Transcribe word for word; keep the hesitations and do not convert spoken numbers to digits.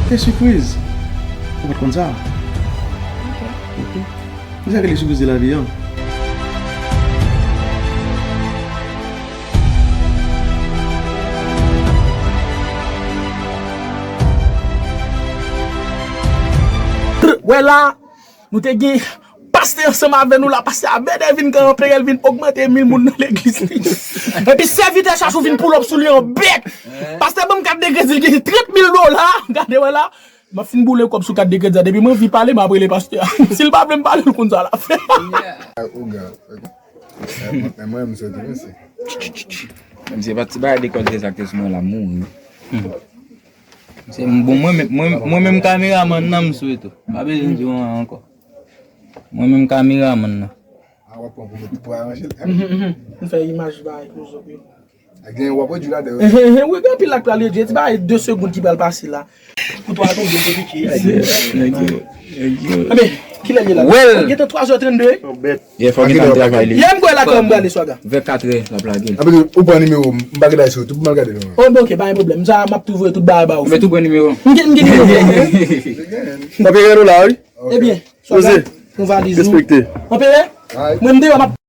Se sipriz. Ou pa t konn sa? Ok. Mwen sa rele sipriz de lavi an. Wè la, nou te gen pastè ansanm avè nou la, pastè a bèdè vin kanpe, l vin ogmante mil moun nan legliz li. Epi sèvitè chachou vin pull up sou li an bèt. Pastè ban m kat de kredi, li gen trant mil dola. Gade wè la. M ap fin boule kòb sou kat de kredi a. Depi m anvi pale, m ap rele pastè a. Si l pa vle m pale, l konn sa l ap fè. Ougan, ok. Men mwen, m soti, mèsi. Menm si se pa ti bagay de kòb de sa k te sou mwen la, m mouri. Se m, bon, mwen menm, mwen, mwen menm kameramann nan, m sou tou. Pa bezwen di anyen ankò. Mwen menm kameramann nan. A, w ap pran pou mwen tou pou aranje l. M fè imaj ba close up yo. Ak gen w ap redwi ladan yo. Wi, gen anpil la k pral redwi. Ti bagay de segonn ki pral pase la. Pou twa tonbe, se pike. Nèg yo, nèg yo. Anben, kilè l ye la? Well. Gentan twa zè trannde. Yeah, fò gentan al travay li. Yeah, m kwè lakay m prale swaga. Vè katrè l ap lage. Apre ou pran nimewo m, m pa gen la sou tou pou m al gade non. Oh, bon, ok, pa gen pwoblèm. Sa, m ap tou voye tout bagay ba ou. Mwen tou pran nimewo. M gen, m gen nimewo. Papi gen nou la, wi. Ebyen, swaga, pran valiz ou. Respekte. Anpere? Mwen m deyò, m ap